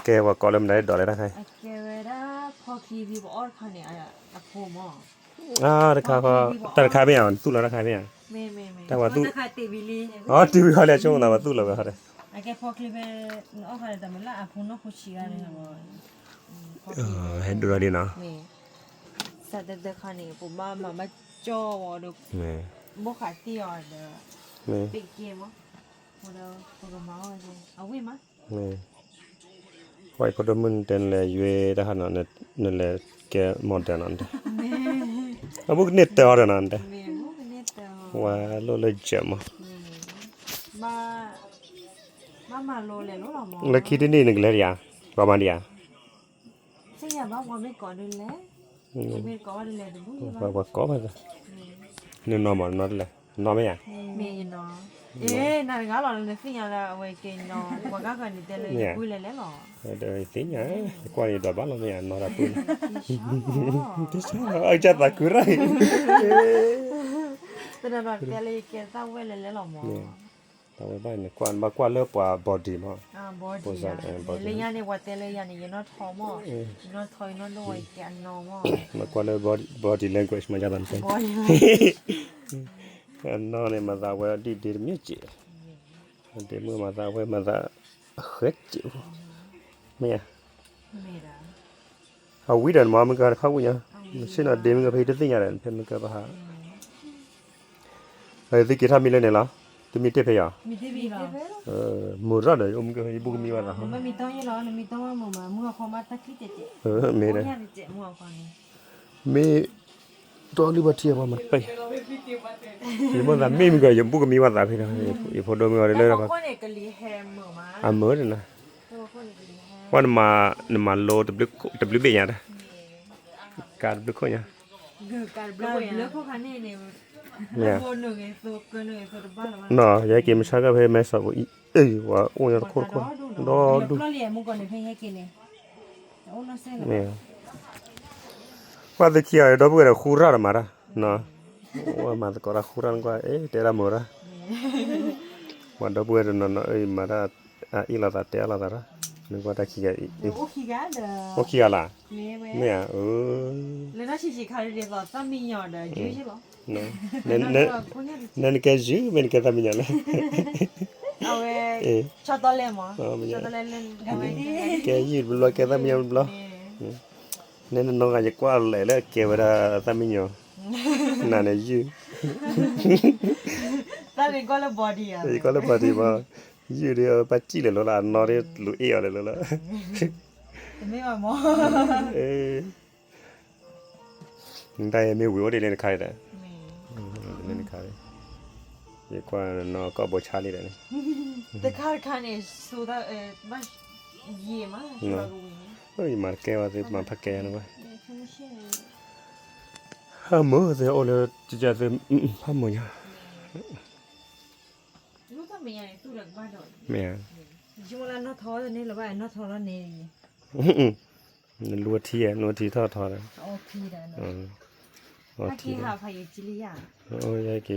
ကဲ ပှၤကိးလၢမတၤဒ်လဲၣ်တခါ, တခါ, တၢ်တခါမ့ၢ်ဧါ, နသူၣ်လီၤတခါမ့ၢ်ဧါ, တၢ်ပှၤသူၣ်, အတံၤဝံၤဟီလၢအဆိကမိၣ်သးပှၤသူၣ်လီၤဝဲဟီဒီး, ဟဲဒိၣ်ထီၣ်လံနီၤ, စးတခါန့ၣ် ပဘၣ်မၤဘၣ်ကၠီဝဲဒီး, ဘိၣ်ဃးတံၢ်အီၤဒီး, ပ့ၤကဲမး, အဝဲမး, ဝဲဖိဒိၣ်မုၣ်နတဲနလဲၤယွၤတၢ်ဟးနီၤ, နလဲၤကဲ model နီၤ, အဘူးကန့ၢ်တၢ်အီၤဒီးနီၤ, ဝဲလိၣ်လၢယၢၤမး, လၢခံတနံၣ်နကလဲၤဒံးဧါ, ပှၤမၤဒံးဧါ, ပှၤကိးဘၣ်သး, နနီၤမး နနီၤတလဲၣ်, နနီၤမ့ၢ်ဧါ, မ့ၢ်ယနီၤ, နတဂၤလီၤ နသ့ၣ်ညါလၢအဝဲကဲနီၤ, ပှၤကါဃၢၤန့ၣ်တဲလၢယကွၢ်လဲၤလဲၣ်လီၤ, သ့ၣ်ညါ, ယကွၢ်န့ၣ်ယဒွးဘၣ်လီၤမ့ၢ်ဧါ, နီၤတၢ်ပူၤ, တၢ်သးခုရၣ်, သရၣ်ဒီးတဲလၢယကဲသၣ်ဝဲလဲၤလဲၣ်လီၤမး, တၢ်ဝဲဘၣ်န့ၣ် ကွၢ်ဘၣ်ကွၢ်လၢပှၤ body မး, လၢညါန့ၣ် ပှၤတဲလၢယၤန့ၣ် ယနီၢ်ထီမး, ယနီၢ်ထီယနီၢ်ဒိၣ်ဝဲယကဲအနီၤမး, ဘၣ်ကွၢ်လၢ body language မး ယသးန့ၣ်, အနီၤန့ၣ် မၤသးဝဲဒ်ဒ့တမ့ၢ်စ့ၢ်, ဒ့မုၣ်မၤသးဝဲမၤသး, အဃဲစ့ၢ်, မ့ၢ်ဧါ အဝံၤဒီးနမၤမုၢ်ကါတခါဝံၤညါ, မ့ၢ်ဆ့ၣ်နီၤဒ့မုၢ်ကါဖဲတသ့ၣ်ညါဒီး ဖဲမုၢ်ကါဘၣ်ဟး, သုက့ၤထီၣ်မံလၢန့ၣ်လီၤ, သုမံတ့ၢ်ဖဲယၤ, မုာ်ရၣ်ဒီး ယအိၣ်မုၢ်ကါဖဲယဘိၣ်ကမံဘၣ်သး, မ့ၢ်, မ့ၢ်, တီလံဘၣ်ထံအပှၤမၤတပၢၢ်, ယမိၣ်သးမ့ၢ်မုၢ်ကါ ယဘိၣ်ကမံဘၣ်သးဖဲဒီး, ယဖိဒိၣ်မုၣ်အီၤလၢ, အမုာ်ဒ်နၤ, ပှၤနမၤလိတဘျုးဘ့ၣ်ညါတၢ်, ကါတဘျုးခိၣ်ညါ, မ့ၢ်, နီၤ ယဟဲက့ၤမုၢ်ဆါကီၢ်ဖဲမဲဆီးပူၤအံၤ, အ့ၣ် ပှၤအိၣ်ညါတခိၣ်တခိၣ်, ဒီဒူၣ်, မ့ၢ်, ပှၤသုခံဂၤဒီပုၢ်ဝဲၢ်ဒီးဃူရၣ်တမၤတၢ်, နီၤ, အိၣ်မၤသကိးတၢ်ဃူရၣ်နကွၢ် အ့ၣ် တဲဒၣ်မုာ်ရၣ်, ပှၤဒီပုၢ်ဝဲၢ်တနီၤနီၤ အ့ၣ် မၤတၢ်, အအ့ၣ်လိာ်သးတဲအလိာ်သးရၣ်, နကွၢ်တၢ်ခံဂၤအံၤ, အိၣ်ခံဂၤလၢ်, မ့ၢ်ဧါ, အၢ နကဲယုၢ်မ့ၢ်နကဲသၣ်မံညီၤဒီးယုၢ်ယ့ၢ်လီၤ, ကဲယုၢ်တဘျီ ကဲသၣ်မံညီၤတဘျီ, နဲနနီၢ်ဂၤ ယကွၢ်လဲၤလၢကဲဝဲဒၣ်သၣ်မံညီၤ, နၤန့ၣ်ယုၢ်, ယကွၢ်လၢ body ဘၣ်, ယုၢ်ဒီးပၢ်စံၣ်လဲၤလီၤလၢအနီၢ်ဒီး လူၤအ့ၣ်အီၤလဲၤလီၤလၢ တမ့ၢ်ဘၣ်မ့ၢ်, နတၢ်အံၤမ့ၢ်ဝံၤအိၣ်ဒ်လဲၣ်တခါဒီး, တမ့ၢ်တခါ, ယကွၢ်နီၢ်ကီၢ်ဘိဆါလံဒီးန့ၣ်, တခါတခါန့ၣ်, ယမၤတကဲဝဲသ့ၣ် မၤဖးကဲယၤန့ၣ်ဘၣ်, ဟးမုာ်သ့ၣ်အိၣ်လၢ ကကသ့ၣ် ဖးမုာ်ညါ, မ့ၢ်ဧါ, နလူထံဧါ နထံထီၣ်ထီဒီး, အီထံ, ယက့ၤ